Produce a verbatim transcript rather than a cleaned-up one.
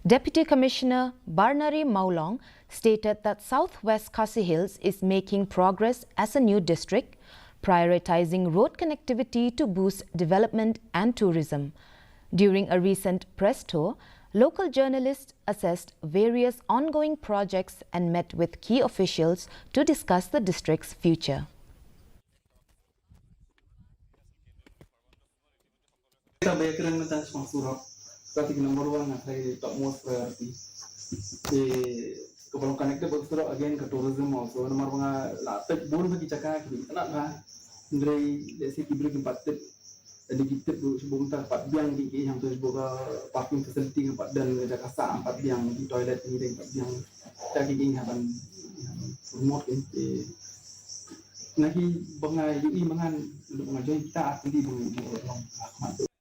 Deputy Commissioner Barnari Mawlong stated that South West Khasi Hills is making progress as a new district, prioritizing road connectivity to boost development and tourism. During a recent press tour, local journalists assessed various ongoing projects and met with key officials to discuss the district's future. Kita ba ïakren mynta shaphang surok. Ka tip number one, nga tharai top most priority. Te ka ba long connected bad surok, again ka tourism also. Namar ba nga la tip bun bha ki jaka ki dang kynnoh bha. Hynrei lehse ki briew kim pat tip. Lada ki tip ruh, shu bun, tang pat biang ki, ki hangto, shu bun ka parking facility, kim pat don ka jaka sah, kim pat biang ki toilet, ki dang pat biang. Kita ki, ki hap ban promote ki. Te na ki ba nga ïohi ma nga, lada ba nga join kita, actually ba nga ïohi ma nga,